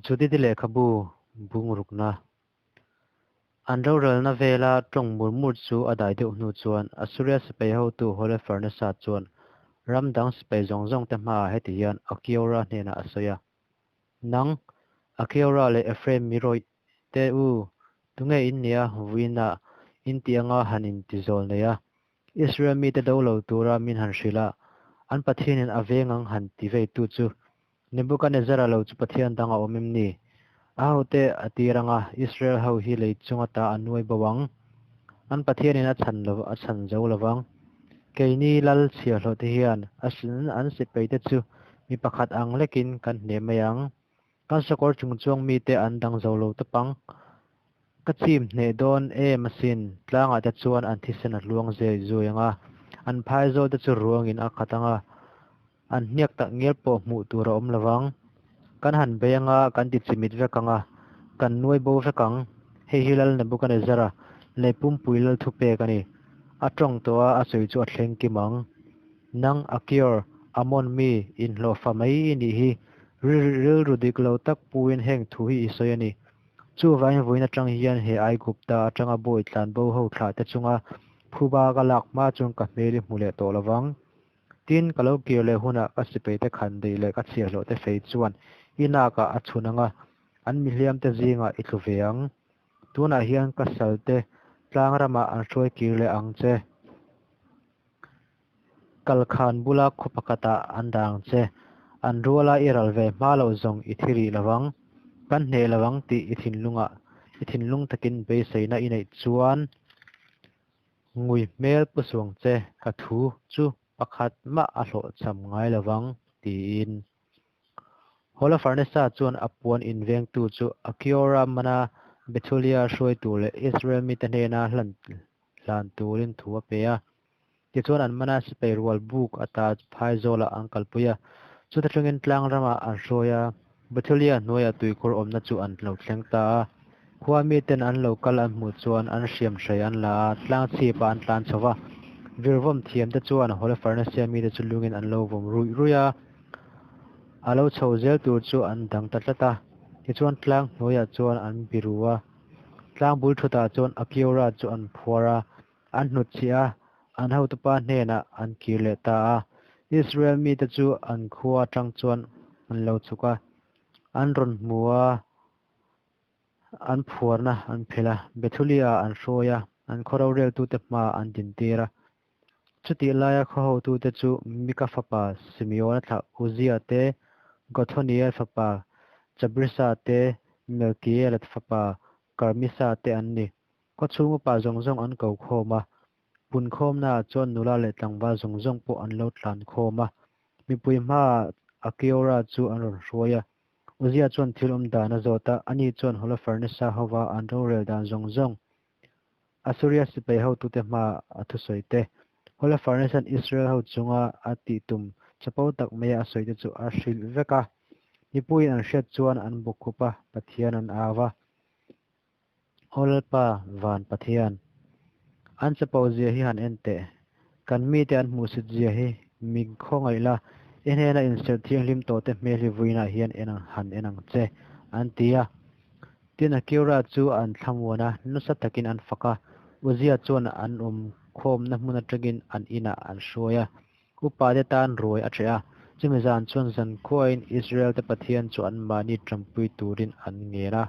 Judith-i lehkhabu bungrukna. An rorelna vela tawng mur mur chu a dai deuh hnu chuan Assuria sipai hotu Holofernes-a chuan ram dang sipai zawng zawngte hmaah heti hian Akiora hnenah a sawi a, Nang, Akiora leh Ephraim mi rawih te u, tunge in nia vuinah in tih anga han intizawl nei a, Israel mite do lo tura min han hrilh a, an Pathianin a veng ang han ti veitu chu Nebukanezzara lo chu Pathian dang a awm em ni? A hote a tir anga Israel ho hi lei chung ata a nuai bo ang. An Pathianin a chhan lo a chhan zo lo vang. Keini lal chhiahhlawhte hian a an sipaite chu mi pakhat ang lekin kan hneh mai ang. Kan sakawr chung chuang mite an dang zo lo tawp ang. Ka chim hneh dawn em asin, tlangah te chuan an thisen a hluang zui zui ang a, an phaizawl te chu ruangin a khat ang a, an hniak tak ngial pawh hmuh tur a awm lo vang. Kan han bei ang a, kan ti chimit vek ang a, kan nuai bo vek ang. Hei hi Lal Nebukanezzara lei pumpui lal thupek a ni. A tawng tawh a, a sawi chu a thleng kim ang. Nang Akior, Amon mi, inhlawhfa mai i nih hi, rilru dik lo tak puin heng thu hi i sawi a ni. Chuvangin vawiin atang hian he Aigupta atanga bawi tlan bo ho thlah te chunga phuba ka lak hma chuan ka hmel i hmu leh tawh lovang. Tin, ka lo kir leh hunah ka sipai te khan deih leh ka chhiahhlawh te fei chuan i nakah a chhun anga, an mihliam te zingah i tlu ve ang. Tunah hian ka sal te tlang ramah an hruai kir leh ang che. Kalkhan bula khaw pakhatah an dah ang che. An ruala i ral ve hma loh zawng i thi rih lovang. Kan hneh lo ang tih i thinlungah i thinlung takin beiseina i neih chuan ngui hmel pu suang che ka thu chu pakhat mah a hlawhchham ngai lovang tiin. Holofernes-a chuan a puan invengtu chu Akiora mana Bethulia hruaitu leh Israel mite hnena hlan hlan turin thu a pe a. Tichuan an mana sipai rual buk ata phaizawlah an kalpui a, chuta tangin tlang ramah an hruai a, Bethulia hnuaia tuikhur awmna chu an lo thleng ta a. Khua miten an lo kal an hmuh chuan an hriam hrei an la a, tlang chhipah an tlan chho va. Virvawm thiamte chuan Holofernes-a mite chu lungin an lo vawm ruih ruih a. A lo chho zel tur chu an dang ta tlat a, tichuan tlang hnuaiah chuan an biru a. Tlang bul thutah chuan Akiora chu an phuar a, an hnutchhiah a, an hotupa hnenah an kir leh ta a. Israel mite chu an khua atang chuan an lo chhuk a, an rawn hmu a, an phuarna an phelh a, Bethulia-ah an hruai a, an khaw roreltute hmaah an dintir a. Chutih laia khaw hotute chu Mika fapa Simeona thlah Uzia te, Gothoniel fapa Chabrisa te, Melkiela fapa Karmisa te an ni. Khaw chhung upa zawng zawng an ko khawm a, pun khawmnaah chuan nula leh tlangval zawng zawng pawh an lo tlan khawm a. Mipui hmaah Akiora chu an rawn hruai a. Uzia chuan thil awm dan a zawt a, ani chuan Holofernes-a hova an rorel dan zawng zawng Assuria sipai hotute hmaah a thusawi te, Holofernes-a'n Israel ho chunga a tih tum chapo tak maia a sawi te chu a hrilh vek a. Mipuiin an hriat chuan an bawkkhup a, Pathian an au a. Aw Lalpa, van Pathian! An chapo zia hi han en teh. Kan mite an hmuhsit zia hi mi khawngaih la, i hnena inserh thianghlim tawhte hmel hi vuinah hian en ang han en ang che, an ti a. Tin, Akiora chu an thlamuan a, nasa takin an fak a. Uzia chuan an awm khawmna hmun atangin an inah an hruai a, upate tan ruai a ṭheh a. Chumi zan chuan zankhuain Israel-te Pathian chu anmahni ṭampui turin an ngen a.